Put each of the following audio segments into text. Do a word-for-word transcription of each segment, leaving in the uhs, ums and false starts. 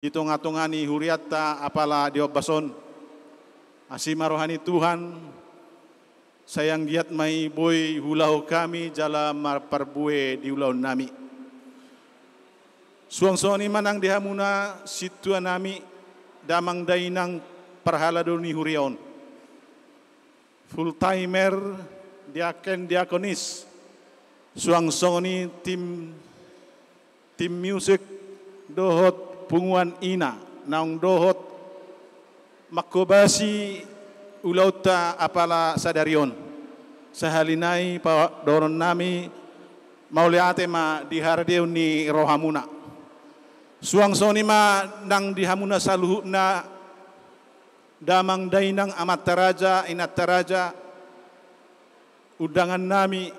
di tonga-tonga ni hurianta apala di ombas on. Asi ma roha ni Tuhan, sai anggiat ma i boi huulahon hami jala marparbue di ulaonnami. Suang songon i ma nang di hamuna sintuanami, damang dainang parhalado ni huria on, full timer, diaken diakonis, suang songon i tim, tim musik dohot punguan ina naung dohot manghobasi ulaonta apala sadari on. Sahali nai padohononnami mauliate ma di haradeon ni rohamuna. Suang songon i ma nang di hamuna saluhutna, damang dainang, amanta raja, inanta raja, undangannami,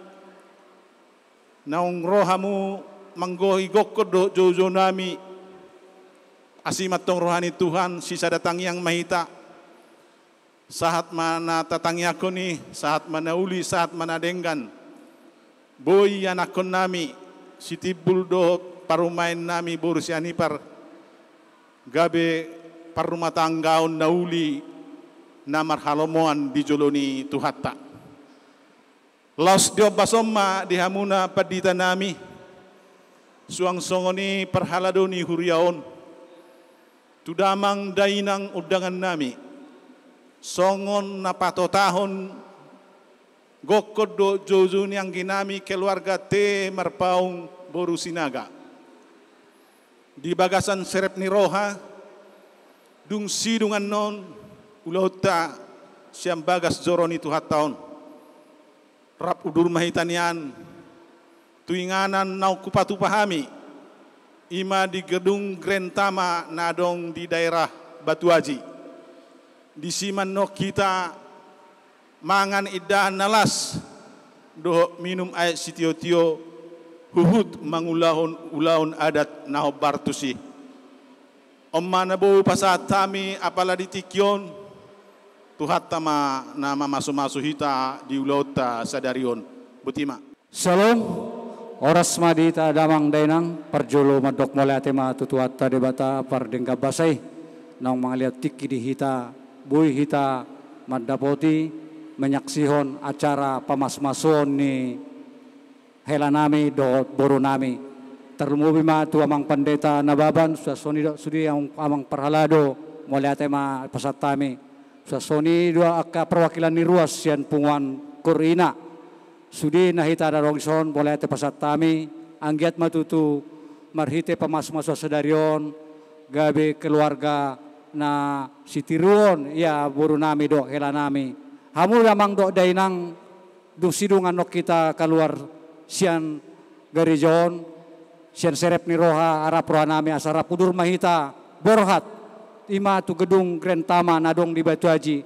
naung ro hamu manggohi gokhon dohot joujounami. Asi ma antong roha ni Tuhan, sisada tangiang ma hita. Sahat ma na tatangiangkon i, sahat ma na uli, sahat ma na denggan. Boi anakkonnami, Sitimbul dohot parumaennami boru Sianipar, gabe parrumatanggaon na uli na marhalomoan di jolo ni Tuhanta. Laos di ombas on ma di hamuna panditanami, suang songon i parhalado ni huria on, tu damang dainang undangannami, songon na patotahon gokhon dohot joujou ni angginami keluarga T Marpaung boru Sinaga. Di bagasan serep ni roha, dung sidung annon ulaonta sian bagas joro ni Tuhanta on. Rap udur ma hita nian tu inganan naung hupatupa hami, i ma di gedung Grand Tama na adong di daerah Batu Aji. Disi ma annon hita mangan indahan na las dohot minum aek sitiotio, huhut mangulahon ulaon adat na hombar tusi. On ma na boi pasahat hami apala di tingki on. Tuhanta ma na mamasumasu hita di ulaonta sadari on. Boti ma. Syalom. Horas ma di hita damang dainang. Parjolo mandok mauliate ma tu Tuhanta Debata pardenggan basa i, naung mangalehon tingki di hita, boi hita mandapoti, manyaksihon acara pamasumasuon ni helanami dohot borunami. Tarlumobi ma tu Amang Pandita Nababan, suang songon i do sude Amang, Amang Parhalado, mauliate ma pasahat hami. Suang songon i do angka perwakilan ni ruas sian punguan koor ina. Sude na hita na adong dison, mauliate pasahat hami, anggiat ma tutu marhite pamasumasuon sadari on, gabe keluarga na sitiruon, ia borunami dohot helanami. Hamu damang dohot dainang, dung sidung annon hita kaluar sian gareja on, sian serep ni roha, rap rohanami asa rap udur ma hita borhat, i ma tu gedung Grand Tama na adong di Batu Aji,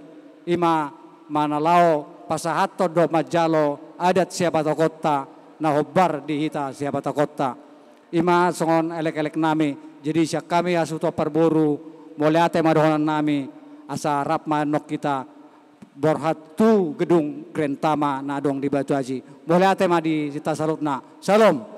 i ma na laho pasahathon dohot manjalo adat sihabatakonta na hombar di hita sihabatakonta. I ma songon elekeleknami, jadi sian hami hasuhuton parboru, mauliate ma dohononnami, asa rap ma annon hita borhat tu gedung Grand Tama na adong di Batu Aji. Mauliate ma di hita saluhutna. Syalom.